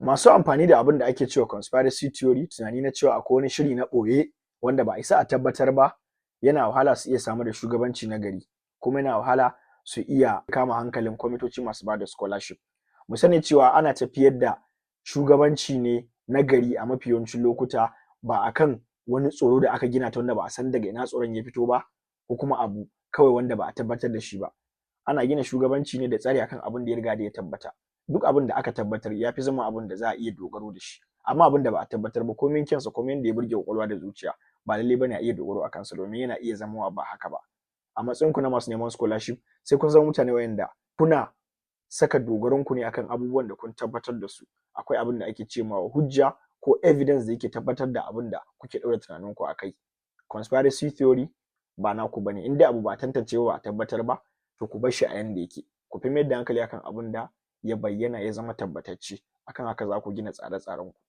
Masu amfani da abin da ake cewa conspiracy theory, tunani na cewa akwai wani shiri na ɓoye wanda ba a isa a tabbatar ba, yana wahala su iya samar da shugabanci na gari, kuma yana wahala su iya kama hankalin kwamitoci masu bada scholarship. Mu sani cewa ana tafiyar da shugabanci ne na gari a mafi yawancin lokuta ba akan wani tsoro da aka gina ta wanda ba a san daga ina tsoron ya fito ba, ko kuma abu kawai wanda ba a tabbatar da shi ba. Ana gina shugabanci ne da tsari akan abin da ya riga da ya tabbata. Duk abin da aka tabbatar ya fi zama abin da za a iya dogaro da shi, amma abin da ba a tabbatar ba, komai kyansa, komai yanda ya burge kwakwalwa da zuciya, ba lallai bane a iya dogaro a kansa, domin yana iya zamowa ba haka ba. A matsayin ku na masu neman scholarship, sai kun zama mutane wa'inda kuna saka dogaron ku ne akan abubuwan da kun tabbatar da su. Akwai abin da ake ce ma hujja ko evidence da yake tabbatar da abin da kuke ɗaura tunaninku a kai. Conspiracy theory ba naku bane. In dai abu ba a tantance ba, ba a tabbatar ba, to ku bar shi a yanda yake. Ku fi mayar da hankali akan abin da ya bayyana, ya zama tabbatacce. Akan haka za ku gina tsare-tsaren ku.